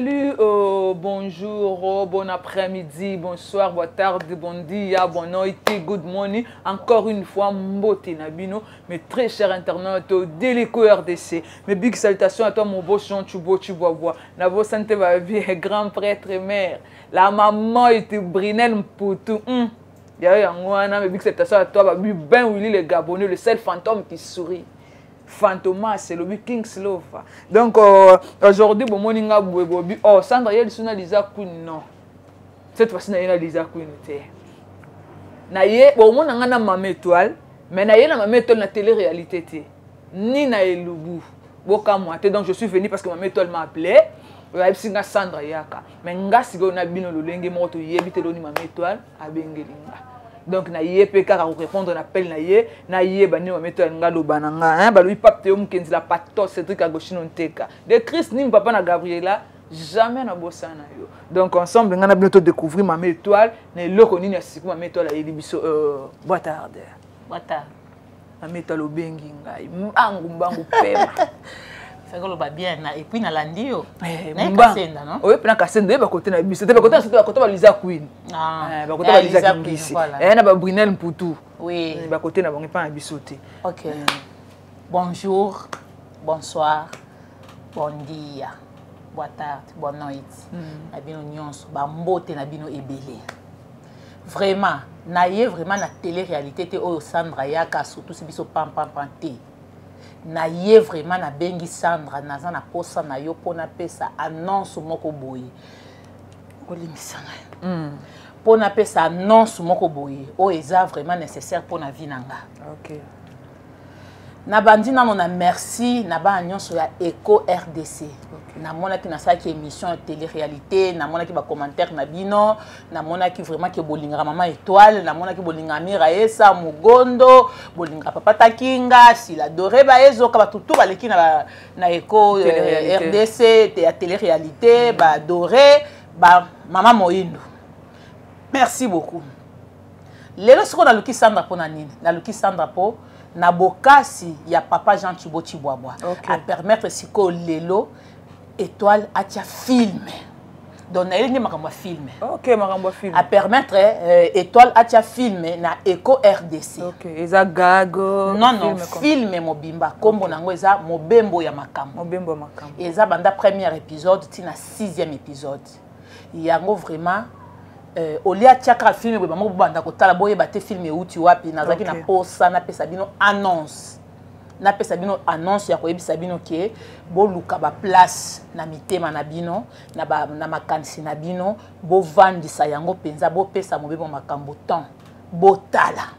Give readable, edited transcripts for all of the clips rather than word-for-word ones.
Salut, bonjour, bon après-midi, bonsoir, boa tarde, bon dia, bon noite, good morning. Encore une fois, mbote na bino, mes très chers internautes d'Eleco RDC. Mes big salutations à toi, mon beau Jean Chubo Chibobois. Na sante ba vie, grand prêtre mère. La maman était Brinel Mputu. Yayo yango wana, mes big salutations à toi, babi Ben Willy le Gabonais, le seul fantôme qui sourit. Fantomas elobi Kings Love. Donc aujourd'hui bomoni nga boye bobi oh Sandra ye lisu na Lisa Queen non. Cette fois-ci na ye na Lisa Queen te. Na ye bomona nga na Mama Étoile, mais na ye na Mama Étoile na télé-réalité te. Ni na Elubu. Bokamwa te. Donc je suis venu parce que Mama Étoile m'a appelé. Oyebisi nga Sandra yaka. Mais nga sikoyo na bino lolenge moko toyebi te loni Mama Étoile abengeli nga. Donc na ye pe kaka ko répondre na appel na ye, na ye ba nini Mama Étoile nga loba na nga, hein, balobi pape Théo Mukenzi la patos Cédric Agoshino Nteka. De Chris Nim papa na Gabriela jamais na bosana yo. Donc ensemble nga na bino to découvrir Mama Étoile na eloko nini ya siku Mama Étoile ayeli biso boa tarde. Boa tarde. Mama Étoile obengi ngai mbangu mbangu pema. Fekolo ba bien na et puis na landi yo. Eh, Na mba. Kasenda, non? Oye pena Kasenda, ba côté na biso. Te ba côté na biso, ba côté ba Lisa Queen. Ah. Eh, ba côté ba Eh, Lisa Lisa Queen, Kingisi. voilà. Eh, na ba Brunel Mputu. Oui. Eh, ba côté na bango pa na biso te. OK. Bonjour, bonsoir, bon dia, boa tarde, bonne noite. Na bino nyonso, ba mbote na bino ebele. Vraiment, na ye vraiment na télé-réalité te oyo Sandra yaka surtout si biso pam pam pam te. Na ye vraiment na bengi Sandra naza na posa na yo pona pesa annonce moko boye. Olimbisa ngai. Pona pesa annonce moko boye oyo eza vraiment nécessaire pona vie na nga. OK. Na bandi nano na merci na bana nyonso ya Eco RDC. Okay. Namonaki nasalaki émission ya télé-réalité, namonaki ba commentaire na bino, namonaki vraiment ke bolingaka Mama Étoile, namonaki bolingaka Mira Esa, Mugondo, bolingaka Papa Takinga, Sila Doré ba ezoka ba tutu baleki na ba, na Eco, Télé-réalité. RDC, ya télé-réalité, ba Doré, ba Mama Moindo. Merci beaucoup. Lelo siko naluki Sandra pona nini? Naluki Sandra po na bokasi ya papa Jean Thibaut Tshibwabwa. Okay. A permettre siko lelo Étoile atia film. Donc na yelingi makambo ya film. OK, makambo ya film. A permettre Étoile atia film na Eco RDC. OK, eza gag. Non non, film comme film mobimba kombo nango eza Mobembo ya makambo. Mobembo ya makambo. Eza banda premier épisode ti na 6e épisode. Yango vraiment olia tiaka film boye bango banda kotala boyeba te film euti wapi nazalaki na Okay. posa napesa bino annonce. Napesa bino annonce ya koyebisa bino ke boluka ba place na mitema na bino, na ba, na makanisi na bino, bovandisa yango mpenza, bopesa mobembo makambo temps, botala.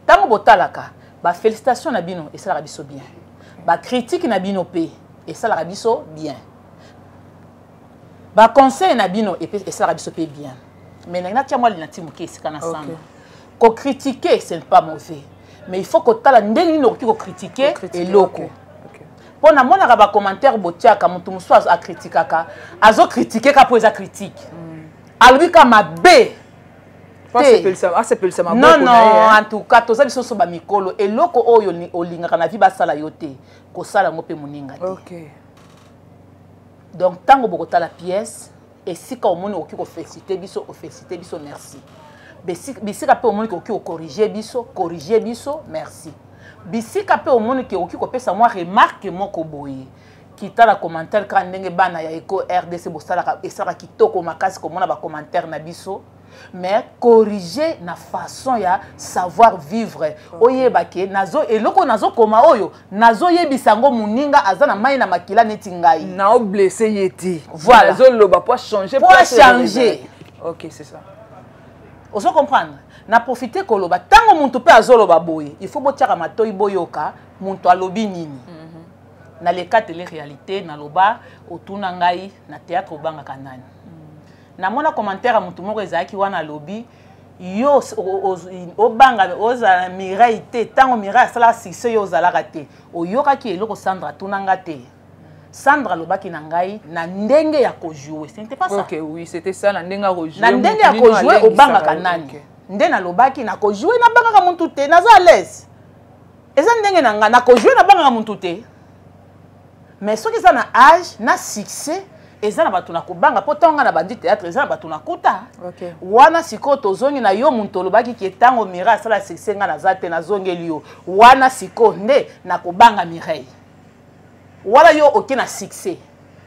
Tango botalaka, ba félicitations na bino esalaka biso bien. Ba critique na bino pe esalaka biso bien. Ba conseil na bino esalaka biso pe bien. Mais na tia mwa linati moke esika na sanga. Okay. Ko critiquer ce n'est pas mauvais. Mais il faut kotala ndenge nini okoki ko critiquer Ko critiquer, eloko. Okay. Okay. Mpo namonaka ba commentaire botiaka moto mosusu a critikaka, azo critiquer ka po eza critique. Alobi ka mabe. Faut Te. asepelisa maboko Non, na non, ye, hein. en tout cas, toza biso so ba mikolo. Eloko oyo olingaka na vie basala yo te, kosala ngo pe moninga te. Okay. Donc tango bokotala pièce, esika omoni okoki ko féliciter biso, o féliciter biso, merci. Bisika pe omoni okoki ko corriger biso, corriger biso, merci. Bisika pe omoni ke okoki kopesa mwa remarque moko boye. Kita na commentaire kaka ndenge bana ya Eco RDC bosalaka, esalaka kitoko makasi komona ba commentaire na biso. Mais corriger na façon ya savoir vivre. Okay. Oyeba ke nazo eloko nazo koma oyo, nazo yebisa ngo muninga aza na mai na makila neti ngai. Na o blessé yeti. Voilà. Nazo loba pour changer, Pour pour changer. OK, c'est ça. Ozo comprendre? Na profiter koloba tango muntu pe azoloba boye, il faut botiaka matoi boyoka muntu alobi nini. Na le cas télé réalité na loba otuna ngai na théâtre obangaka nani. Na mona commentaire ya mutu moko ezalaki wana alobi yo obanga ozala Mireille te tango Mireille asalaka succès yo ozalaka te. Oyokaki eloko Sandra tunanga te. Sandra alobaki na ngai na ndenge ya kojouer. Ce n'était pas ça. OK, oui, c'était ça na ndenge ya kojouer. Na ndenge ya Mutu nino kojouer, alengisaka obangaka yo. nani? OK. Nde nalobaki na kojouer nabangaka mutu te, naza à l'aise. Eza ndenge na ngai, na kojouer nabangaka mutu te. Mais soki eza na âge, na succès, Eza na bato na kobanga mpo ntango nga na bandi théâtre, eza na bato na kuta. Wana sikoyo tozongi na yo, moto olobaki ke ntango Mireille asala succès, nga naza te. Nazongeli yo wana sikoyo nde nakobanga Mireille. Wana yo oke na succès,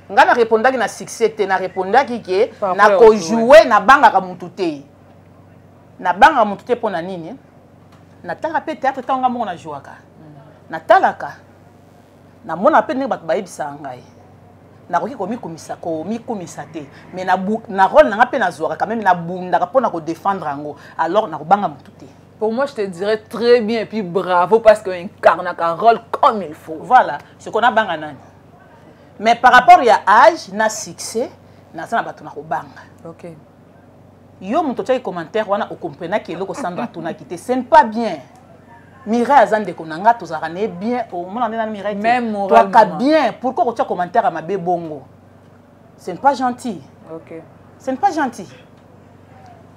nga na répondaki na succès te. Na répondaki ke nakojoue, nabangaka mutu te, nabangaka mutu te. Mpo na nini? Natalaka mpe théâtre. Ntango nga moko najouaka, natalaka, namona mpe ndenge bato bayebisaka ngai. Nakoki komikumisa, komikumisa te, mais na rôle na nga mpe nazwaka quand même, nabundaka mpona kodéfendre yango. Alors nakobanga motu te. Pour moi, je te dirais très bien et puis bravo, parce que incarne un rôle comme il faut. Voilà ce qu'on a banga nani. Mais par rapport ya âge na succès, naza na bato na kobanga. Yo moto otiaki commentaire wana, okomprenaki eloko Sandra atunaki te. Ce n'est pas bien. Mireille aza ndeko na nga, tozalaka na ye bien. Omona nde nani Mireille Même toaka bien. Pourquoi kotia commentaire ya mabe bongo? Ce n'est pas gentil. Ce n'est pas gentil.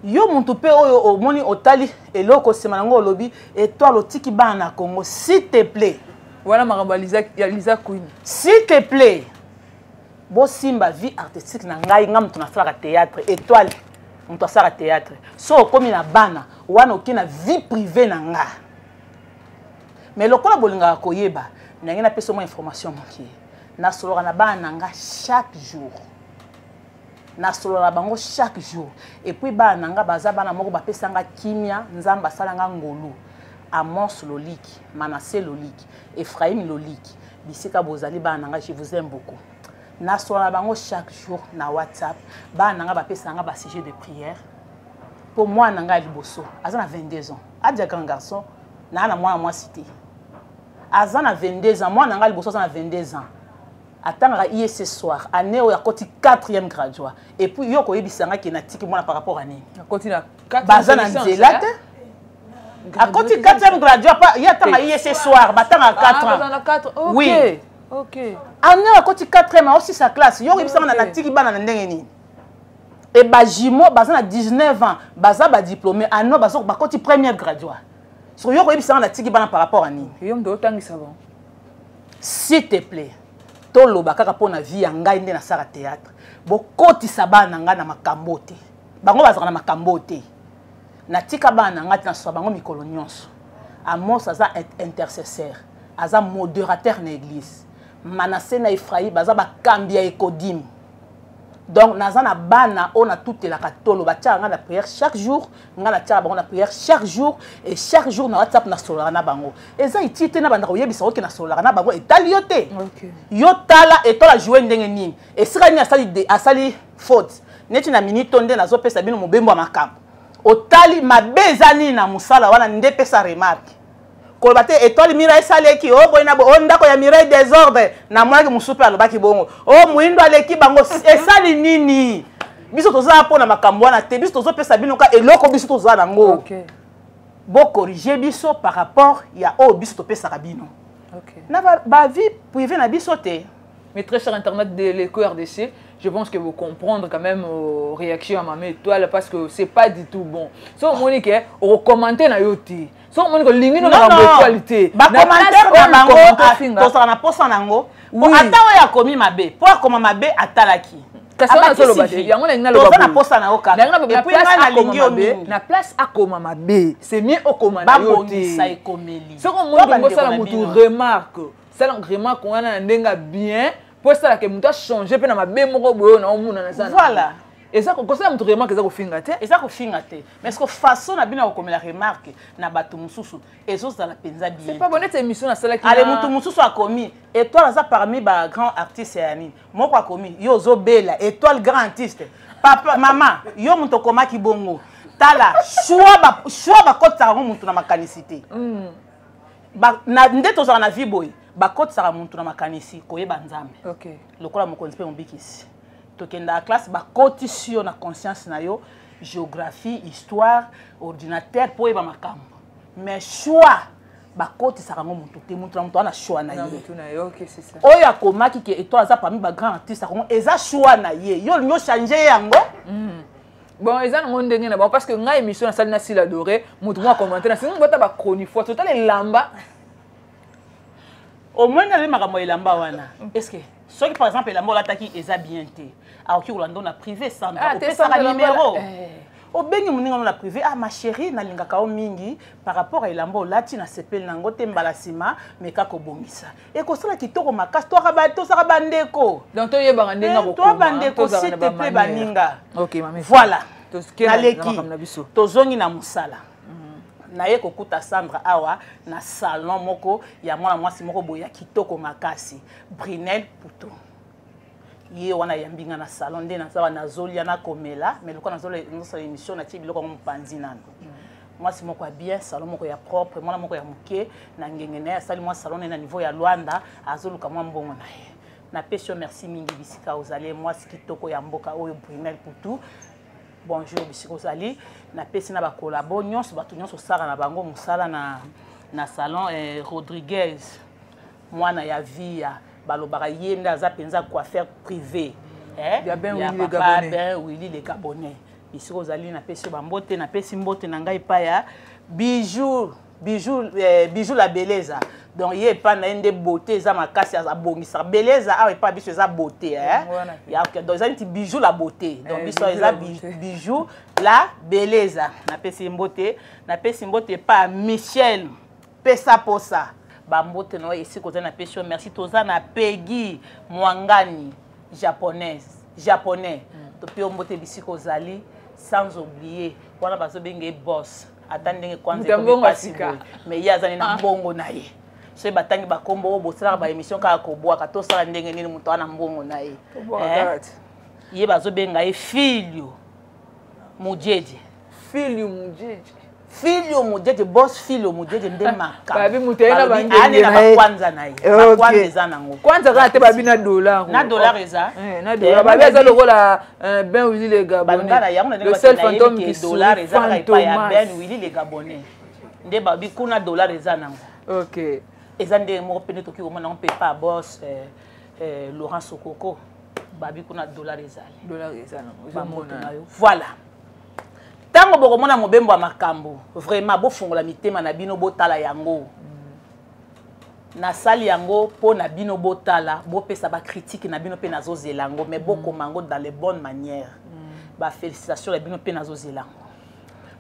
Yo motu mpe oyo omoni, otali eloko nsima nango, olobi Étoile otiki bana na Congo. S'il te plaît. Wana makambo ya Liza Queen. S'il te plaît, bosimba vie artistique na ngai. Ngai moto nasalaka théâtre, Étoile moto asalaka théâtre. So okomi na bana wana, oke na vie privée na nga. Mais lokola bolingaka koyeba ndenge napesa mwa information mokie, nasololaka na bana na nga chaque jour, nasolola na bango chaque jour. Et puis bana na nga baza bana moko bapesanga kimia. Nzambe asalanga ngolu. Amos Loliki, Manase Loliki, Ephraim Loliki, bisika bozali, bana na nga, je vous aime beaucoup. Nasolola na bango chaque jour na WhatsApp. Bana na nga bapesanga basujet de prière. Mpo mwana na ngai ya liboso aza na 22 ans, adia grand garçon. Naa na mwana mwasi te, aza na 22 ans. Mwana na ngai liboso aza na 22 ans, atangaka ISC soir. Année oyo akoti 4e graduat. Et puis yo koyebisanga ke natiki mwana par rapport à nini? Baza na nzela te. Akoti 4e graduat, ye atanga ISC soir, batangaka 4 ans. Oui. Année oyo akoti 4e, aosisa classe. Yo koyebisanga na natiki bana na ndenge nini? E bajumeaux baza na 19 ans, baza badiplômé ano, bakoti première graduat. So yo koyebisanga natiki bana par rapport à nini? Yo moto otangisa bango. S'il te plaît, toloba kaka mpo na vie ya ngai nde nasala théâtre. Bokotisa bana na ngai na makambo te. Bango bazalaka na makambo te. Natika bana na ngai te, naswa bango mikolo nyonso. Amos aza intercesseur, aza modérateur na église. Manase na Ephraim baza bakambi ya Ecodim. Donc naza na bana oyo natutelaka tolo, batiaka ngai na prière chaque jour, ngai natiaka bango na prière chaque jour. Et chaque jour na WhatsApp nasololaka na bango. Eza iti te na bandaka koyebisa oke nasololaka na bango. Etali yo te. Yo tala Etola joue ndenge nini, esika nini asali, asali faute. Neti na minute to nde nazopesa bino mobembo ya makambo, otali mabe eza nini na mosala wana, nde pesa remarque. Koloba te Étoile Mira esaleki o boye na boye, o ndako ya Mireille désordre. Namonaki mosusu mpe alobaki bongo, o moyindo aleki bango. Esali nini? Biso toza mpona makambo wana te. Biso tozopesa bino ka eloko biso toza nango. Bocorrige biso par rapport ya oyo biso topesaka bino na bavie privée na biso te. Mes très chers internautes de l'Eco RDC, je pense que vous comprendre quand même réaction à Maman Étoile, parce que c'est pas du tout bon. So Monique, on commenter na yo te. So Monique lingi no na étoile te. Ba commentaire na bango tosala na posa nango. Ata oyo akomi mabe, po akoma mabe atalaki. Kasi wana azoloba te, yango nalingi naloba. Na posa na yo kaka. Et puis ngai nalingi yo mingi. Na place akoma mabe, c'est mieux okoma na yo te. Babongisa ekomeli. Soki omoni osala motu remarque, sala remarque wana na ndenge bien, mpo esalaka moto achange mpe na mabe moko boye oyo na omona na za. Voilà. Eza kosala moto remarque, eza kofinga te. Eza kofinga te, mais ce que façon na bino ya kokomela remarque na bato mosusu ezozala mpenza bien. C'est pas bon. Neti émission nasalaki. Ale, moto mosusu akomi Étoile aza parmi bagrand artiste ya nini. Moko akomi yo ozobela Étoile grand artiste. Papa, mama, yo moto okomaki bongo, tala choix bakotisaka yango motu na makanisi te. Nde tozala na vie boye, bakotisaka motu na makanisi koyeba Nzambe lokola mokonzi mpe mobikisi. Tokendaka classe, bakotisi yo na conscience na yo géographie, histoire, ordinateur mpo oyeba makambo. Mais choix bakotisaka yango motu te. Motu na moto wana choix na ye. Oyo akomaki ke Étoile aza parmi bagrand artiste ya Congo, eza choix na ye. Yo olingi ochange yango. Bon, eza nango ndenge na bango, parce que ngai émission nasali na Sila Doré, motu moko acommente na singi bota bachronifois totala elamba. Omoni, nalobi makambo ya elamba wana, est ce que Soki par exemple elamba olataki eza bien te, akoki kolanda na privé. Sandra, ah, opesaka numéro eh. Obengi moninga no na privé: "Ah, ma chérie, nalingaka yo mingi. Par rapport à elamba olati, nasepeli nango te. Mbala nsima meka kobongisa, ekosala kitoko makasi." Tosaka bandeko. Donc toyebaka ndenge. Eh, toa bandeko, s'il te plaît, baninga. Voilà, naleki, tozongi na mosala. Naye kokuta Sandra awa na salon moko ya mwana mwasi moko boye ya kitoko makasi, Brinel Puto. Ye wana ayambi nga na salon. Nde naza wana, nazolia, nakomela, mais lokola nazosala émission, natie biloko yango mopanzi nano. Mwasi moko ya bien, salon moko ya propre, mwana moko ya moke na ngenge na ye, asali mwa salon na ye na niveau ya Lwanda, azoluka mwa mbongo na ye. Napesi yo merci mingi bisika ozali, mwasi kitoko ya mboka oyo, Brunel Putu. Bonjour bisika ozali. Napesi na bakolabo nyonso, bato nyonso osala na bango mosala na salon Rodriguez, mwana ya via. Balobaka ye nde aza mpenza coiffeur privé eh? Ya Ben ya Willy le papa Gabonais. Ben Willy le Gabonais, bisika ozali, napesi yo bambote. Napesi mbote na ngai epai ya Bijou, Bijou, Bijou la Beleza. Donc ye, epai na ye nde beauté eza makasi, abongisaka Beleza. Awa epai biso eza beauté, eh? Yango wana pe. Ya, ok, donc eza neti Bijou la beauté. Donc biso Bijou eza la beauté. Bijou la Beleza, napesi ye mbote. Napesi mbote epai ya Michel Pesa Posa, bambote na yo esika oza, napesi yo merci. Toza na Pegi Mwangani, japonaise, japonais, topi yo mbote bisika ozali. Sans oublier wana bazobenga ye boss, ata ndenge kwanza Moto ya ekomi mbongo ya pasi sika. boye, mais ye azali na mbongo na ye. Soki batangi bakombo oyo bosalaka baémission kaka kobwaka, tosala ndenge nini? Moto wana mbongo na ye. Tobwaka Eh? kaka te. Ye bazobenga ye Filio Mujeje. Filio Mujeje. Filio Mujeje, boss Filio Mujeje nde makambo. Babi moto aye na Balobi bandenge ane na na ye. bakwanza na ye. Bakwanza eza nango. Kwanza kaka te, babi na dollar. Na dollar eza. Eh, na dollar. Babi aza lokola Ben Willy le Balinga na yango na Gabonais, ndenge le seul fantôme qui dollar sourit. eza kaka epai ya Fantomas. Ben Willy le Gabonais. Nde babi kuna dollar eza nango. Eza ndenge moko pene toki komona yango mpe pa boss Laurent Sokoko, babi kuna dollar ezali. Dollar eza nango. Bambote na yo. Voilà, ntango bokomona mobembo ya makambo, vraiment bofungola mitema na bino, botala yango. Nasali yango mpo na bino, botala, bopesa bacritique na bino mpe nazozela yango, mais bokoma yango dans les bonnes manières. Bafélicitation na bino mpe nazozela yango,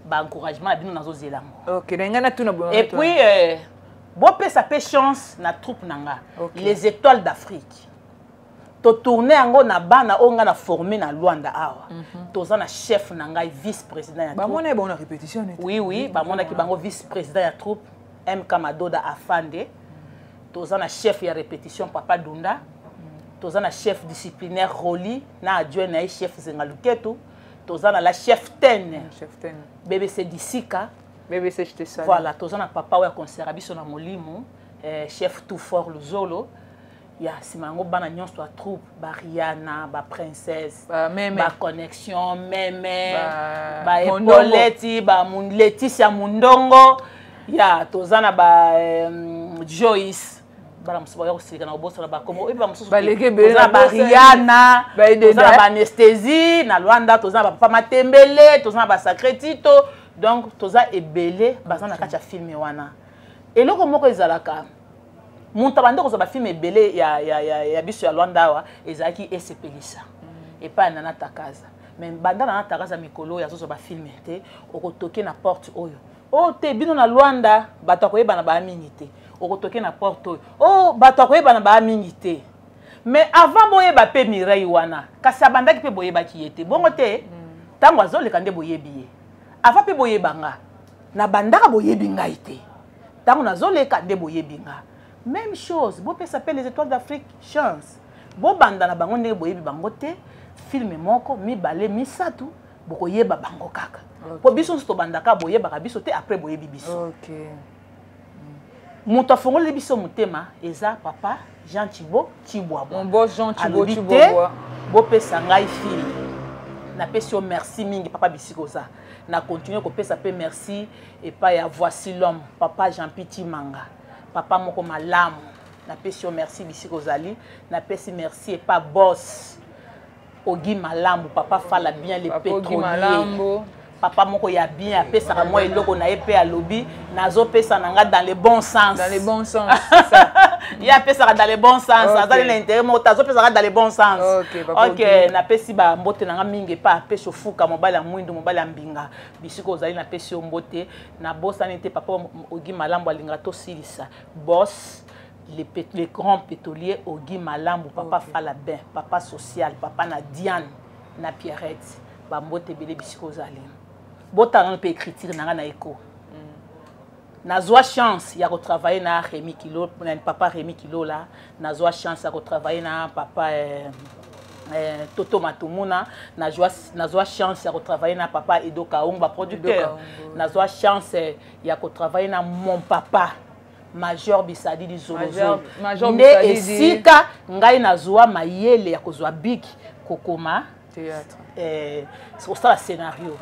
baencouragement na bino nazozela yango. Ok, na ngai natuna boye. Et puis bopesa mpe chance na troupe na nga, Les Étoiles d'Afrique. Totourne yango na bana oyo ngai na formé na Lwanda awa. Toza na chef na ngai, vice président ya troupe. Bamona ye bango na répétition neti. Oui, bamonaki bango, vice président ya troupe MK Madoda Afande. Toza na chef ya répétition, papa Dunda. Toza na chef disciplinaire, Roli, na adjoint na ye, chef Zenga Luketu. Toza na la chef ten, Chef ten. BBC Disika. BBC, je te salue. Voilà, toza na papa oyo akonsera biso na molimo, chef tout fort Luzolo. Ya nsima yango, bana nyonso ya troupe, bariana, baprincesse, Bameme. Baconnexion meme, Mondongo. Baepoleti, Leticia Mundongo. Ya toza na ba Joyce, bana mosusu baya kosilika na kobosana bakombo oyebi bamosusu te. Baleki ebele Toza na na bosani. Bariana, Baededa. toza na baanesthésie na Lwanda, toza na bapapa Matembele, toza na basacré Tito. Donc toza ebele baza na kati ya film wana. Eloko moko ezalaka, moto abandi kozwa bafilm ebele ya biso ya Lwanda awa, ezalaki esepelisa epai ya Nana Takaza. Mais banda Nana Takaza mikolo oyo azozwa bafilm te, okotoke na porte oyo oyo te. Bino na Lwanda, bato akoyebana baya mingi te. Okotoke na porte oyo oyo, bato akoyebana baya mingi te. Mais avant boyeba mpe Mireille wana, kasi abandaki mpe boyebaki ye te bongo te. Ntango azoleka nde boyebi ye. Avant mpe boyeba nga, na bandaka boyebi ngai te. Ntango nazoleka nde boyebi nga. Même chose, bopesa mpe Les Étoiles d'Afrique chance, bobanda na bango ndenge boyebi bango te. Film moko, mibale, misato, bokoyeba bango kaka. Po biso nyonso tobandaka, boyebaka biso te, après boyebi biso. Moto afongoleli biso motema eza papa Jean Chibo Chibwabwa. Mon boss Jean Chibo Alobi te, Chibwabwa. bopesa ngai film. Napesi yo merci mingi, papa, bisika oza. Na continue kopesa mpe merci epai ya Voici l'homme, papa Jean Pi Timanga, papa moko malamu. Napesi yo merci bisika ozali. Napesi merci epa boss Ogi Malambo, papa Fala bien le Papa Ogi pétrolier. Malambo. Papa moko ya bien, apesaka mwa eloko na ye mpe alobi nazopesa na nga dans le bon sens. Dans le bon sens, c'est ça. Ye apesaka dans le bon sens. Azali na intérêt moko te, azopesaka dans le bon sens. Ok, napesi bambote na nga mingi epa apesi ofuka, mobali ya mwindu, mobali ya mbinga, bisika ozali, napesi yo mbote. Nabosani te papa Ogi Malambo, alingaka tosilisa boss, le grand pétrolier Ogi Malambo, papa Falabin, papa social, papa na Diane na Pierrette, bambote ebele bisika ozali. Botala nano mpe écriture na nga na eko. Nazwa chance ya kotravailler na Rémi Kilo, na papa Rémi Kilola. Nazwa chance ya kotravailler na papa Toto Matumuna. Nazwa chance ya kotravailler na papa Edo Kaongo, baproducteur. Nazwa chance ya kotravailler na mon papa Major Bisadidi Zolozolo. Nde esika ngai nazwa mayele ya kozwa bic, kokoma kosala scénario.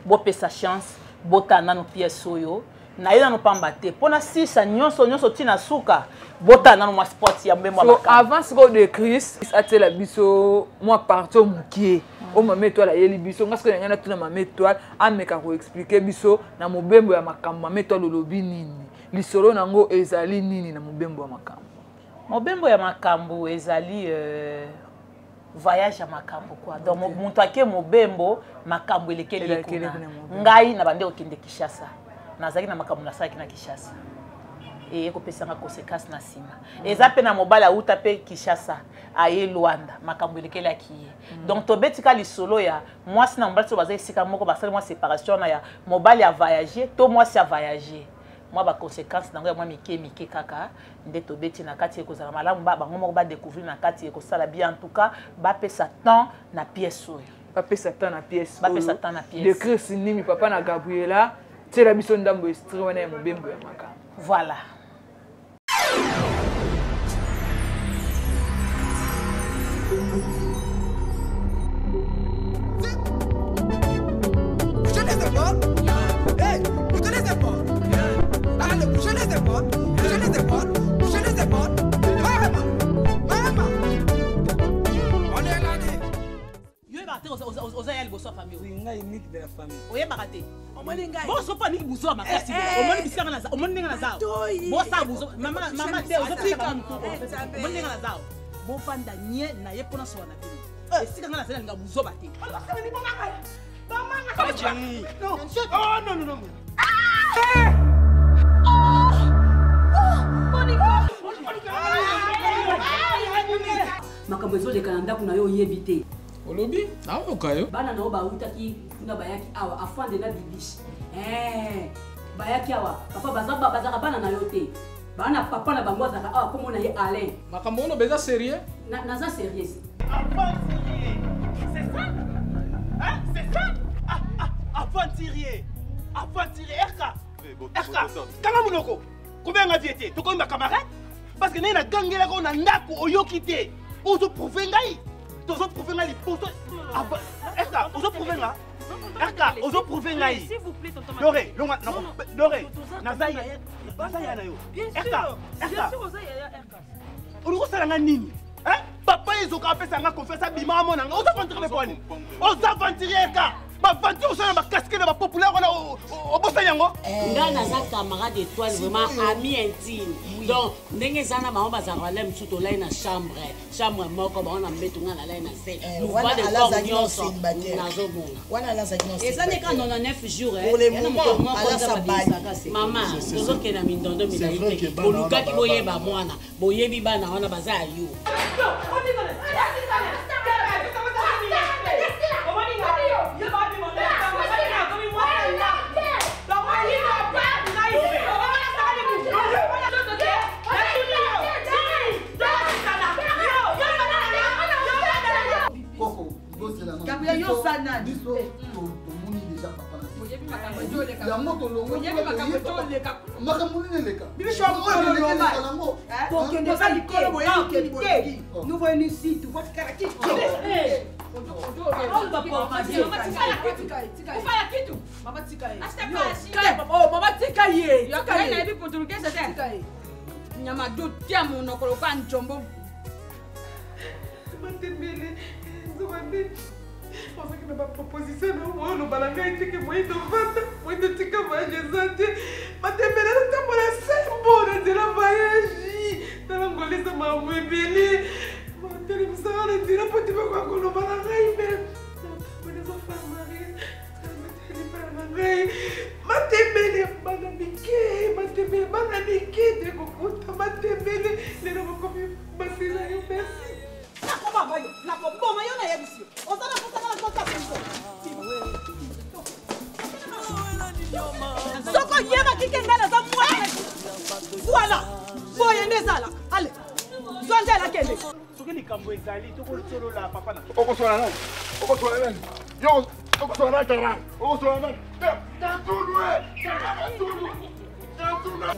Bopesa chance, botala nano pièce oyo naye nano, pamba te mpona sisa nyonso nyonso ntina suka. Botala nano mwa sport ya mbembo. So avant sikoyo de Chris atiela biso mwa partie mokie oyo Mama Étoile ayeli biso, nga sikoyo na ngai natuna Mama Étoile ameka koexpliquer biso na mobembo ya makambo. Mama Étoile, olobi nini? Lisolo nango ezali nini na mobembo ya makambo? Mobembo ya makambo ezali voyage ya makambo quoi. Donc moto ake mobembo, makambo elekeli ye kuna. Ngai na bande okende Kinshasa, nazalaki na makambo nasalaki na Kinshasa, eye kopesanga conséquence na nsima. Eza mpe na mobali awuta mpe Kinshasa, aye Lwanda, makambo elekelaki ye. Donc tobetika lisolo ya mwasi na mobali so baza esika moko, basali mwa séparation na ya mobali avoyage to mwasi avoyage, mwa baconséquence nango ya mwa mike mike kaka nde tobeti na kati. Ekozala malamu bango moko badécouvrir na kati, ekosala bien. En tout cas, bapesa temps na pièce oyo. Bapesa temps na pièce. Bapesa temps na pièce. De Chris Nimi, papa na Gabriela, tiela biso ndambo extrait wana ya mobembo ya makambo. Voilà. Bougez les épaules. Hey, bougez les épaules. Allez, bougez les épaules. Bougez les épaules. Bougez les épaules. Maman, maman. On est là. Yo oyebaka te, oza ya liboso ya famille. Oui, ngai unique de la famille. Oyebaka te. Omoni ngai. Bosopa niki buzo ya makasi. Omoni bisika nga naza, omoni ndenge naza. Bosala buzo, mama, mama te, ozopesa mutu. Omoni ndenge naza, bovanda nye na ye mpona sola na bino. Esika nga nazali, nalinga buzoba te. Non. Oh non, non, non. Makambo ezoleka na ndako na yo, oyebi te. Olobi, naoyoka yo. Bana na yo bautaki kuna, bayaki awa, afande na Bibishi. Eh, bayaki awa, papa. Bazalaka bana na yo te, baa na papa na bango, azalaka awa, komona ye Alain. Makambo wana eza sérieux? Naza sérieuse. Aventurier. C'est ça? Hein? C'est ça? Ah, ah, aventurier. Aventurier. RK. RK. Kanga monoko. Kobenga vie te. Tokomi ba camarade? Parce que ndenge nagangelaka oyo na ndako, oyoki te. Ozoprouver ngai. Tozoprouver ngai liboso. RK, ozoprouver nga. RK, ozoprouver ngai. S'il vous plaît, tonton. Dore, longa, Dore. Naza ya. Naza ya na yo. Bien RK, sûr. RK. Bien sûr, oza yaya RK. Olingi osala nga nini? Hein? Papa ezoka apesa nga confiance, abima, amona nga. Oza aventurier poni, oza aventurier ka baventure, osala na bacasque na bapopulaire wana, obosani yango. Nga naza camarade Étoile, vraiment ami intime. Donc ndenge eza na bango, bazalaka lai mosusu, tolai na chambre moko, bango na mbeto, nga nalai na se. Mouvement de corps nyonso nazomona. Eza nde ka 99 jours. Mama, tozokende na mindondo milai te. Bolukaki boyeba mwana, boyebi bana wana baza ya yo. Biso tomoni déjà papa na yango, tolongo makambo nini eleka. Nango nous voyons ici, tu vois. Mama, tika ye. Mama, tika ye. Nayebi portugais te. Nyama du tia monoko lokola njombo. Matembele nzobande ozaki na baproposition na oyo oloba na ngai teke moyindo vanda, moyindo tika voyage eza te. Matembele azotambola sembo na nzela voyage. Tala. ebele lelo bokomi basi na yo. Merci. Nakobamba yo, nakoboma yo, nayebisi yo, oza na mposaka na kota prison. Soki oyebaki ke ngai naza mwana, voilà, boye nde ezalaka. Ale, zwa nzela, kende. Soki likambo ezali, tokosolola, papa na. Okosola nani? Okosola nani? Yo okosola nani? Kara okosola nani?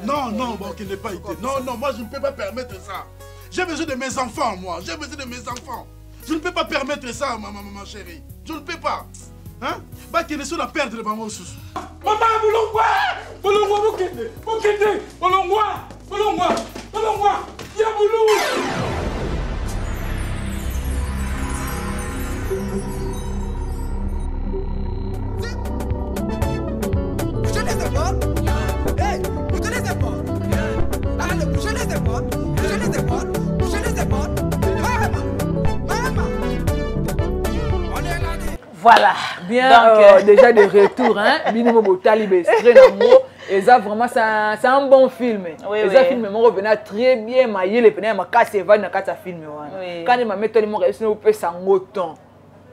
Non, non, bon, qu'il n'ait pas été. Non, non, moi je ne peux pas permettre ça. J'ai besoin de mes enfants, moi. J'ai besoin de mes enfants. Je ne peux pas permettre ça, ma, ma, ma chérie. Je ne peux pas. Hein? Bakende so na perdre bango mosusu. Mama, bolongwa, bolongwa, bokende, bokende, bolongwa, bolongwa, bolongwa ya bulu. Bougez les épaules. Hey, bougez les épaules. Allez, bougez les épaules. Bougez les épaules. Bougez les épaules. Maman, maman. On est là. Voilà. Bien. Donc, déjà de retour, hein. Bino botali extrait nango, eza vraiment, c'est un bon film. Eza film moko pena très bien, mayele pena ya makasi evandi na kati ya film wana. Kani mame toli moko esino, bopesa yango temps,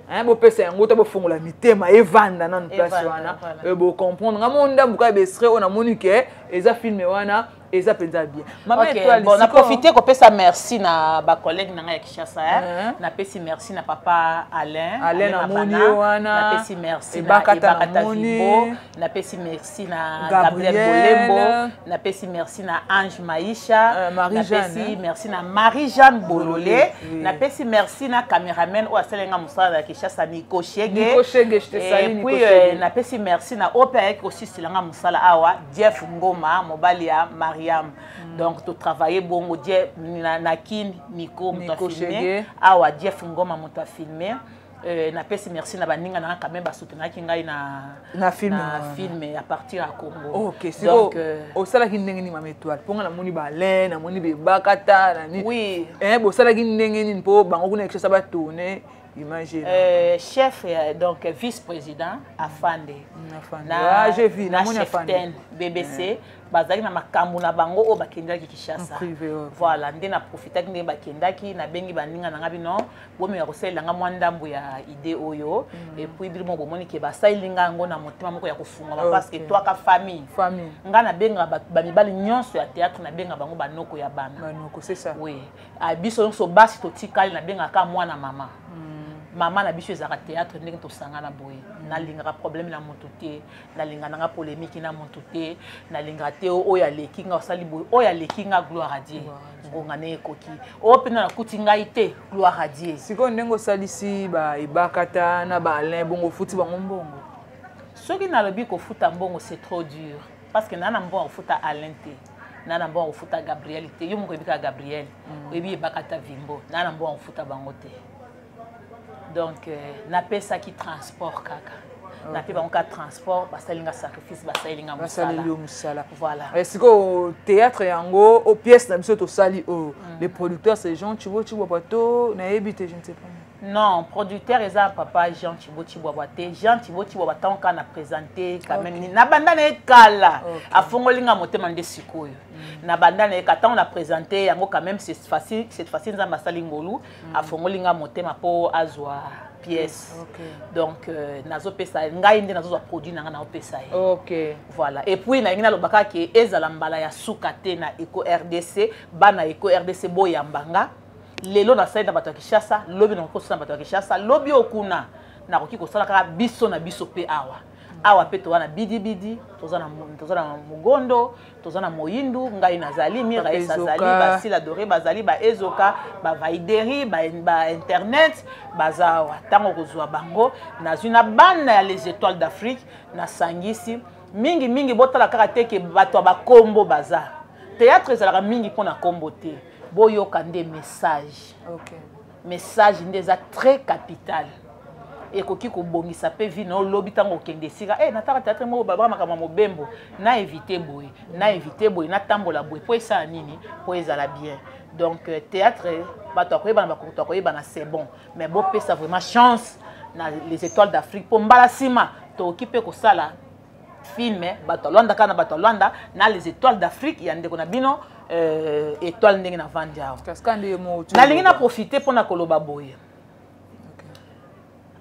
hein, bopesa yango to bofongola mitema, evanda nanu place Evanda, wana. Voilà. Bocomprendre nga mo ndambu kaka baextrait oyo, namoni ke eza film wana eza mpenza bien. Mama Ok, Étoile, bon, na profité kopesa merci na bacollègue na ngai ya Kinshasa, hein. Napesi merci na papa Alain. Alain, namoni Mabana. ye wana. Napesi merci na Ebakata Ebakata namoni. Vimbo. Napesi merci na Gabriel. Gabriel Bolembo. Napesi merci na Ange Maisha. Marie-Jeanne, Napesi hein. merci na Marie-Jeanne Bololé. Oui. Napesi merci na cameraman oyo asalenga mosala na Kinshasa, Nico Shege. Nico Shege, je te salue, Et Nico puis Shege. napesi merci na oyo mpe ayaki kosisilanga mosala awa, Jeff Ngoma, mobali ya Mariam. Donc totravaille bongo Je, na Kin, Nico moto Nico afilme Shege. awa, Jeff Ngoma moto afilme. Napesi merci na baninga nanga quand même basoutenaki ngai na, Na film na wana. film à partir ya Congo. Ok, sikoyo Donc osalaki ndenge nini, mama Étoile? Mpo nga namoni baLain, namoni bebakata nani. Oui. Bosalaki ndenge nini mpo bango kuna Kinshasa batourne image? Chef, donc vice-président Afande. Afande. Na, Ah, j'ai vu, na namoni chef Afande. ten BBC bazalaki na makambo na bango oyo bakendaki Kinshasa. Privé, ok. Voilà, nde na profitaki ndenge bakendaki, nabengi baninga na nga, bino bomeka kosalela nga mwa ndambo ya idée oyo. Et puis bino moko bomoni ke basaleli nga yango na motema moko ya kofungama, parce que twaka famille. Famille. Nga nabengaka bamibali nyonso ya théâtre, nabengaka bango banoko ya bana. Banoko, c'est ça. Oui. Ah, biso nyonso basi totikali, nabengaka mwana mama. Mama na biso ezalaka théâtre. Ndenge tosangana boye, nalingaka problème na moto te, nalingaka nanga polémique na moto te, nalingaka te oyo aleki nga, osali boye, oyo aleki nga, gloire à Dieu, ngonga ne ekoki, oyo mpena nakuti ngai te, gloire à Dieu. Sikoyo ndenge osalisi baebakata na baAlain bongo, ofuti bango mbongo? Soki nalobi kofuta mbongo, c'est trop dur, parce que naa na mbongo ya kofuta Alain te, naa na mbongo ya kofuta Gabriel te. Yo moko oyebi kaka Gabriel, oyebi Ebakata Vimbo, naa na mbongo ya kofuta bango te. Donc napesaki transport kaka, nape bango kaka transport, basali nga sacrifice, basali nga mosala. Basaleli yo mosala. Voilà. Sikoyo théâtre yango o pièce na biso tosali oyo, les producteurs, c'est Jean Chibo Chibwabwa to nayebi te, je ne sais pas. Non, producteur eza papa Jean Chibo Chibwabwa te. Jean Chibo Chibwabwa, ntango kaka na présente quand même, na banda na ye kala, afongoli nga motema. Nde sikoyo na banda na ye ka, ntango na présente yango quand même, c'est facile, cette fois-ci Nzambe asali ngolu, afongoli nga motema mpo azwa pièce. Donc nazopesa ngai nde nazozwa produit na ngai, naopesa ye. Voilà. Et puis nalingi naloba kaka ke ezala mbala ya suka te na Eco RDC. Bana Eco RDC, boyamba nga. Lelo nasali na bato ya Kinshasa, lobi nakoki kosala na bato ya Kinshasa, lobi oyo kuna nakoki kosala kaka biso na biso mpe awa. Awa mpe toza na bidibidi, toza na mogondo, toza na moyindu, ngai nazali Miraes, azali basila dore, bazali baezoka, bavaideri, bainternet baza awa. Ntango kozwa bango, nazwi na bana ya Les Étoiles d'Afrique, nasangisi mingimingi. Botala kaka te ke bato ya bakombo baza. Théâtre ezalaka mingi mpona kombo te, boyoka nde message. Message nde eza très capital, ekoki kobongisa mpe vie na olobi. Ntango okende esika, hey, nataka théâtre moko babaka makambo ya mobembo, na évite boye, na évite boye, natambola boye, mpo esala nini, mpo ezala bien. Donc théâtre, bato akoyebana, bakoto akoyebana, c'est bon, mais bopesa vraiment chance na Les Étoiles d'Afrique, mpo mbala nsima tokoki mpe kosala film bato ya Lwanda, kaka na bato ya Lwanda na Les Étoiles d'Afrique ya ndeko na bino. Étoile ndenge navandi awa, nalingi na profite mpona koloba boye: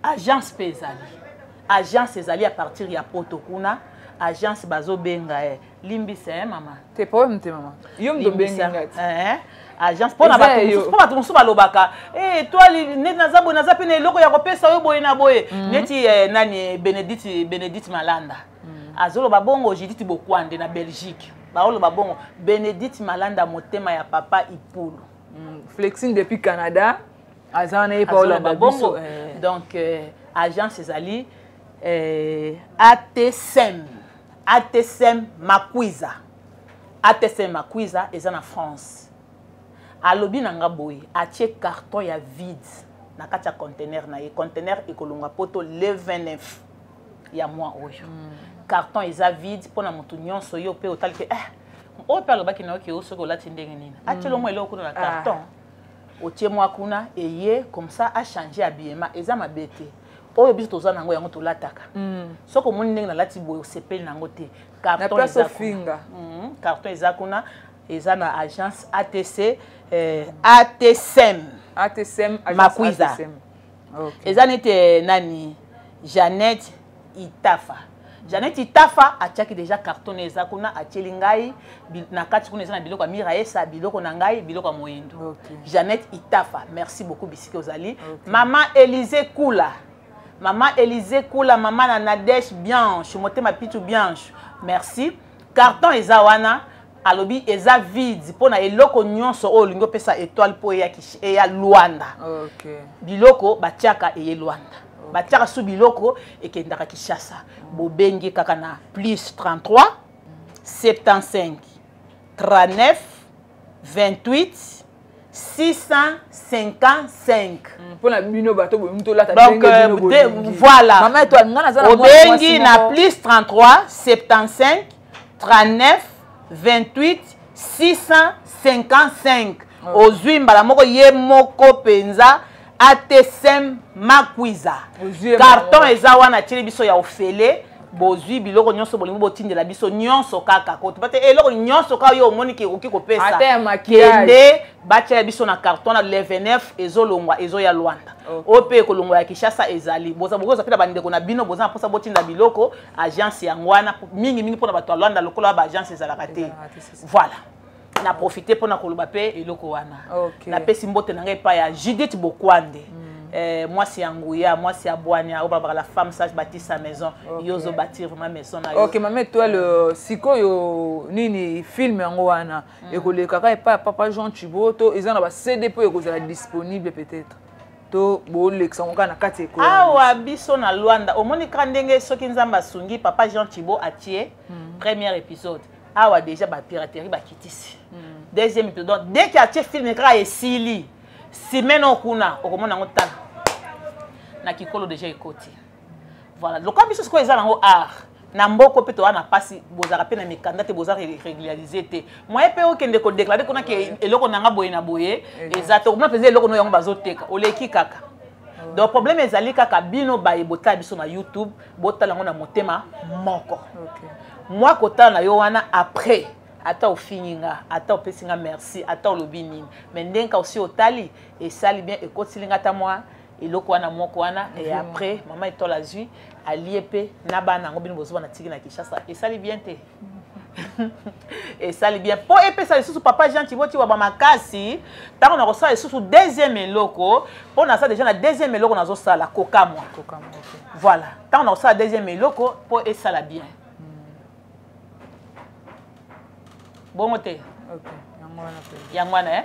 agence mpe ezali, agence ezali à partir ya Poto kuna. Agence bazobenga ye, limbisa ye mama. Te, problème te mama, yo moto obengi nga te. Agence, mpona bato mosusu balobaka: "Étoile, neti naza boye, naza mpe na eloko ya kopesa oyo boye na boye." Neti nani, Bénédicte Malanda azoloba bongo, Judith Bokwande na Belgique baoloba bongo, Bénédicte Malanda, motema ya papa Ipulu. Flexine depuis Canada aza wana, ye pa olanda biso. Donc agence ezali ATSM, ATSM Makwiza, ATSM Makwiza eza na France. Alobi na nga boye, atie carton ya vide na kati ya conteneur na ye. Conteneur ekolongwa Poto le 29 ya mois oyo. Carton eza vide mpona moto nyonso. Yo mpe otali ke oyo mpe alobaki na yo ke soki olati ndenge nini, atielo mwa eloko kuna na carton, otie mwa kuna, eye comme ça achange habillement, eza mabe te. Oyo biso toza nango, yango tolataka. Soki omoni ndenge nalati boye, osepeli nango te, carton eza kuna. Carton eza kuna, eza na agence ATC, ATSM. ATSM. Makwiza. Okay. Eza neti nani, Jeannette Itafa. Jeannette Itafa atiaki déjà carton eza kuna, atieli ngai na kati kuna, eza na biloko ya Miraesa, biloko na ngai, biloko ya moyindo. Jeannette Itafa, merci beaucoup bisika ozali. Mama Élysée Kula, mama Élysée Kula, mama na Nadège Bianche, motema pitu Bianche, merci. Carton eza wana, alobi eza vide mpona eloko nyonso oyo olingi opesa Étoile mpo eya Lwanda. Biloko batiaka eye Lwanda, batiaka su biloko ekendaka Kinshasa. Bobengi kaka na plus 33 75 39 28 655. Mpona bino bato boye tolata. Donc voilà. Mama Étoile, nga naza na Obengi na plus 33 75 39 28 655, ozwi mbala moko ye moko mpenza ATSM Makwiza. Carton eza wana, atieli biso ya ofele. Bozwi biloko nyonso bolingi botindela biso nyonso, kaka kotuba te, eloko nyonso kaka yo omoni ke okoki kopesa, kende batiela biso na carton. Na le 29 ezolongwa, ezoya Lwanda. Oyo mpe ekolongwa ya Kinshasa ezali. Boza bokozwa mpe na bandeko na bino boza na mposa botinda biloko. Agence yango wana, mingimingi mpona bato ya Lwanda, lokola baagence ezalaka te. Voilà, na profite mpona koloba mpe eloko wana. Napesi mbote na ngai epai ya Judith Bokwande, mwasi ya nguya, mwasi ya bwania, oyo balobaka la femme sage bâtit sa maison. Yo ozobâtir vraiment maison na yo. Ok, mama Étoile, sikoyo nini, film yango wana ekolekaka epai ya papa Jean Chibo to eza na baCD mpo ekozala disponible peut-être, to bolekisa yango kaka na kati ya ekolo? Awa biso na Lwanda, omoni kaka ndenge soki Nzambe asungi, papa Jean Thibaut atie premier épisode awa, déjà bapiraterie bakitisi deuxième épisode. Donc dès que atie film kaka esili, semaine oyo kuna okomona yango, tala na kikolo déjà ekoti. Voilà, lokola biso sikoyo eza nango art na mboko mpe toza na mpasi, bozalaka mpe na mikanda te, boza régularisé te, moye mpe okende kodéclarer kuna ke eloko na nga boye na boye eza te. Okomona mpenza eloko no yango bazoteka, oleki kaka. Donc problème ezali kaka bino baye botala biso na YouTube, botala yango na motema moko. Mwa kotala na yo wana, après ata ofingi nga, ata opesi nga merci, ata olobi nini, mais ndenge ka osi otali, esali bien, ekotili nga ata mwa eloko wana moko wana. Et après mama Étoile azwi, alie mpe na bana yango. Bino bozwa na tiki na Kinshasa, esali bien te, esali bien mpo epesa lisusu papa Jean Tiboti wa bamakasi. Ntango na kosala lisusu deuxième eloko, mpo naza déjà na deuxième eloko nazosala kokamwa. Voilà, ntango na kosala deuxième eloko mpo esala bien bongo te. Yango wana, eh?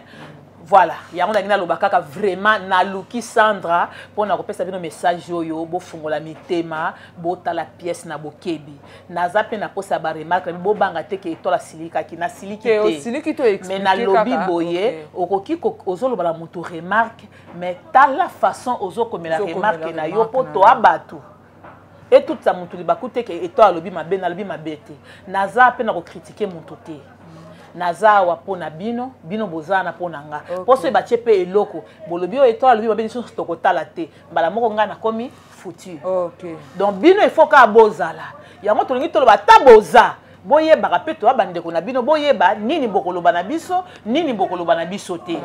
Voilà, yango nangi naloba kaka. Vraiment naluki Sandra mpona kopesa bino message oyo: bofungola mitema, botala pièce na bokebi. Naza mpe na posa ya baremarque, bobanga te ke Etoile asilikaki. Nasiliki te, mais nalobi boye: okoki ozoloba na moto remarque, mais tala façon ozokomela remarque na yo, mpo toa bato etutisa motu libaku te ke Etoile alobi mabe. Nalobi mabe te, naza mpe na kocritiquer motu te. Naza awa mpo na bino, bino boza wana mpo na nga. Mpo soki batie mpe eloko, bolobi oyo Etoile alobi mabe, lisusu tokotala te. Mbala moko ngai nakomi foutu. Donc bino, il faut kaka bozala yango. Tolingi toloba, ata boza Boyebaka mpe toya bandeko na bino, boyeba nini bokoloba na biso, nini bokoloba na biso te.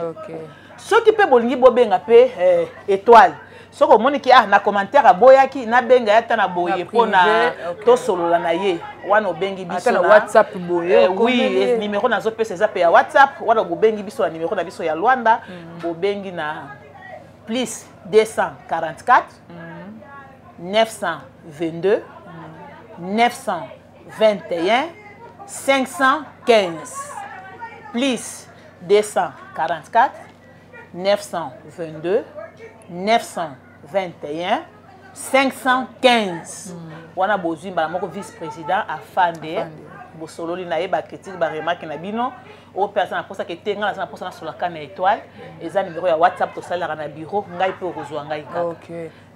Soki mpe bolingi bobenga mpe eh, étoile, soki omoniki ah, na commentaire aboyaki nabenga ye ata na boye mpo na tosolola na ye, wana obengi biso na WhatsApp boye. Eh, oui, numéro nazopesa eza mpe ya WhatsApp. Wana bobengi biso na numéro na biso ya Luanda, bobengi na plus 244 922 921 515, plus 244 922 921 515. Wana bozwi mbala moko vice président afande, bosololi na ye, bacritique, baremarque na bino. Oyo mpe aza na mposa ke te, ngai naza na mposa nasolaka na étoile, eza numéro ya WhatsApp tosalelaka na bureau, ngai mpe okozwa ngai kaka.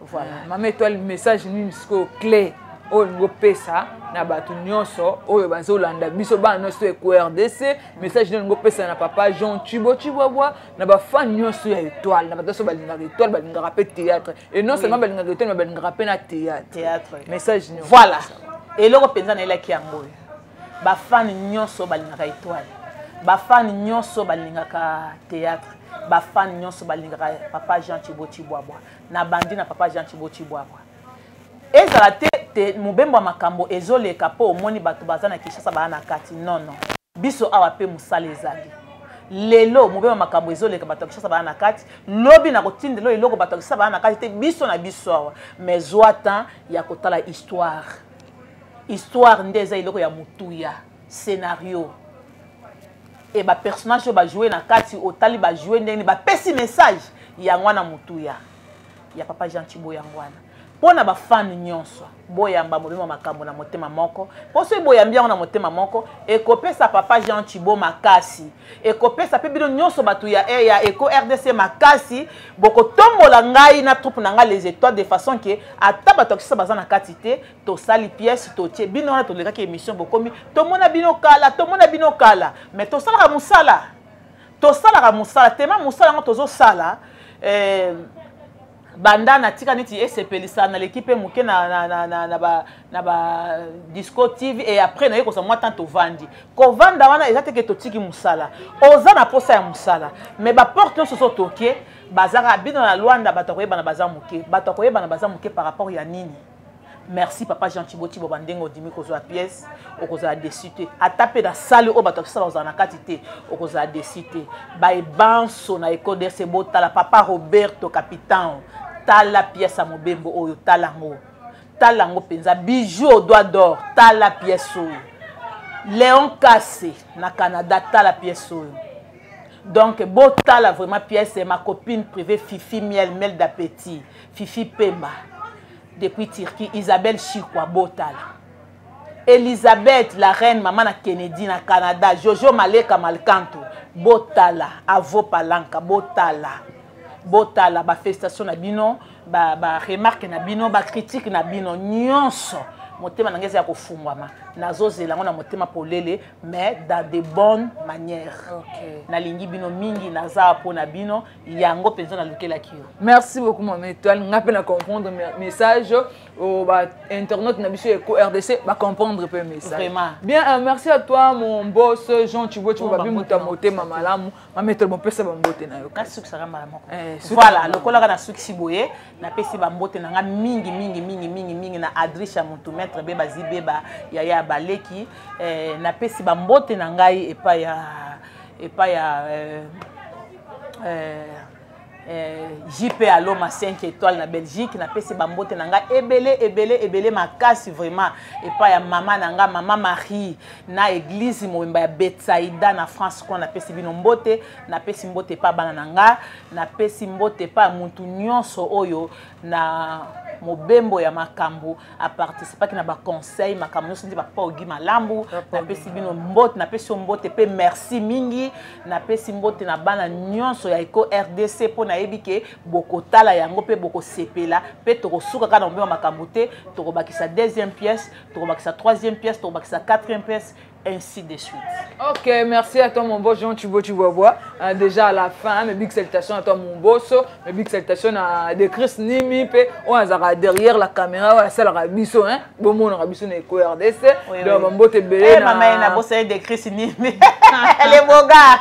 Voilà. Mama Étoile, message nini sikoyo clé oyo olingi opesa na bato nyonso oyo bazolanda biso, bana nyonso Eko RDC? Message nini olingi opesa na papa Jean Chibo Chibwabwa, na bafan nyonso ya Étoile, na bato nyonso balingaka Étoile, balingaka mpe théâtre, et non seulement balingaka Étoile, mais balingaka mpe na théâtre? Message nini? Voilà, eloko mpenza nayelaki yango oyo: bafani nyonso balingaka Étoile, bafani nyonso balingaka théâtre, bafani nyonso balingaka papa Jean Chibo Chibwabwa, na bandi na papa Jean Chibo Chibwabwa, ezala te te mobembo ya makambo ezoleka mpo omoni bato baza na Kinshasa baa na kati. Non, non, biso awa mpe mosala ezali. Lelo mobembo ya makambo ezoleka, bato ya Kinshasa baa na kati. Lobi na kotindela eloko, bato ya Kinshasa baa na kati te, biso na biso awa. Mais zwa temps ya kotala histoire. Histoire nde eza eloko ya motuya, scénario e bapersonnage oyo bajoue na kati, otali bajoue ndenge nini, bapesi message yango wana. Motuya ya papa Jean Chibo yango wana. Mpo na bafane nyonso, boyamba mobima makambo na motema moko, mpo soki boyambi yango na motema moko, ekopesa papa Jean Chibo makasi, ekopesa mpe bino nyonso bato ya Eko RDC makasi. Bokotombola ngai na troupe na ngai Les Étoiles, de façon ke ata bato ya kisasa baza na kati te, tosali pièce, totie bino wana, tolekaki émission, bokomi tomona bino kala, tomona bino kala. Mais tosalaka mosala, tosalaka mosala tema, mosala yango tozosala eh, banda natika neti esepelisa, naleki mpe moke na ba Disco TV, et après naye kozwa mwa temps. Tovandi, kovanda wana eza teke totiki mosala. Oza na posa ya mosala, mais baporte nyonso so toke, bazaka bino na Lwanda, bato ya koyebana baza moke, bato ya koyebana baza moke par rapport ya nini. Merci papa Jean Chibo Chibo, bandenge ondimi kozwa pièce, okozala déçu te. Ata mpe na sale oyo bato akisala kozala na kati te, okozala déçu te. Baebanso na Ekodese, botala papa Roberto Capitan, tala pièce ya mobembo oyo, tala yango, tala yango mpenza, bijou au doigt d'or. Tala pièce oyo, Léon Kase na Canada, tala pièce oyo. Donc botala vraiment pièce. Ma copine privée Fifi Miel, Miel d'appétit, Fifi Pemba depuis Turquie, Isabelle Chikwa, botala Elisabeth la reine, mama na Kennedy na Canada, Jojo Maleka Malkanto, botala Avo Palanka, botala, botala. Bafélicitation na bino, baremarque na bino, bacritique na bino nyonso, motema na ngai eza ya kofungwama. Nazozela yango na motema polele, mais dans de bonnes manières. Nalingi bino mingi, naza mpo na bino, yango mpenza nalukelaki yo. Merci beaucoup mama Étoile. Nga mpe na comprendre message, ba internaute na biso Eko RDC bacomprendre mpe message. Vraiment. Bien, merci à toi mon boss Jean Chibo Chibo, babi moto ya motema malamu. Mama Étoile, bopesa bambote na yo. Nasukisaka mbala moko. Voilà, lokolaka nasukisi boye, napesi bambote na nga mingi mingi mingi mingi mingi na Adrisha Mutu, maître be bazi beba yaya ya baleki. Napesi bambote na ngai epai ya JP Aloma 5 étoiles na Belgique. Napesi bambote na ngai ebele ebele ebele makasi vraiment epai ya mama na ngai, mama Marie, na église mobimba ya Betsaida na France kuna. Napesi bino mbote, napesi mbote epai bana na nga, napesi mbote epai ya mutu nyonso oyo na mobembo ya makambo aparticipaki na baconseil, makambo nyonso nde papa Ogi Malambu. Napesi bino mbote, napesi yo mbote mpe merci mingi. Napesi mbote na bana nyonso ya Eko RDC, mpo nayebi ke bokotala yango mpe bokosepela. Mpe tokosuka kaka na mobembo makambo te, tokobakisa deuxième pièce, tokobakisa troisième pièce, tokobakisa quatrième pièce. Ainsi de suite. Ok, merci à toi mon beau Jean Thibaut Chibobois. Euh, déjà à la fin, mes big salutations à toi mon boss, mes big salutations à de Chris Nimi, pe on azara derrière la caméra, ouais, ça la biso hein. Bon mon rabiso na Eco RDC. Oui, Donc oui. mbote belé. Eh maman na bossa de Chris Nimi. Elle est beau gars.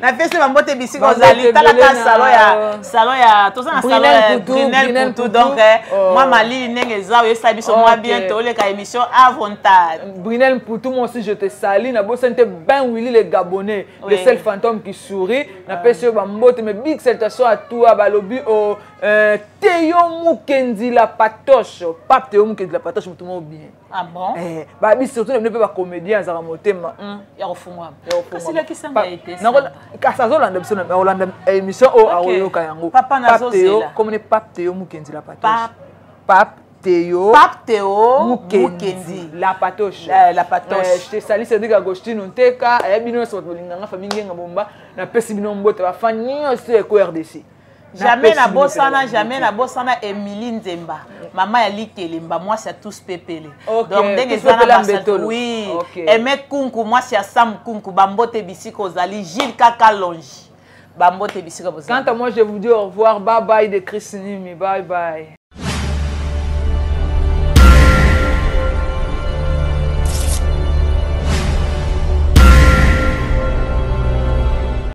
Napesi bambote bisika ozali, talaka salon ya salon ya toza na salon ya Brunel Kutu. Donc eh, oh. Mwa malili ndenge eza, oyesa biso mwa bien, toleka émission avantage. Brunel Mputu, moi aussi je te salue. Nabosani te Ben Willy le Gabonais, oui. Le seul fantôme qui sourit. Napesi yo bambote, mais big salutation à toi balobi o euh, Théo Mukendi la patoche, pape Théo Mukendi la patoche, moto moko bien. Ah bon? Eh, babi surtout na bino mpe bacomédien azalaka motema ya kofungwama, kasi lakisa ngai te. Kasi azolanda biso, akolanda émission oyo, akoyoka yango. Papa nazozela. Komone pape Teo Mukendi la patoche, pape Théo. Pape Théo Mukendi. Mukendi. La patoche. La patoche. Je te salue Cédric Agostino Nteka, ayebi bino nyonso bato bolinganga famille Ngenga Bomba, napesi bino mbote bafan nyonso ya Eco RDC. Jamais nabosana, jamais nabosana Emilie Nzemba, mama ya Likelemba, mwasi ya tous pepele. Okay. Donc ndenge eza na basal, oui. Okay. Aime Kunku, mwasi ya Sam Kunku, bambote bisika ozali, Gilles Kaka Longe, bambote bisika bozali. Quant à moi, je vous dis au revoir, bye bye de Chris Nimi, bye bye.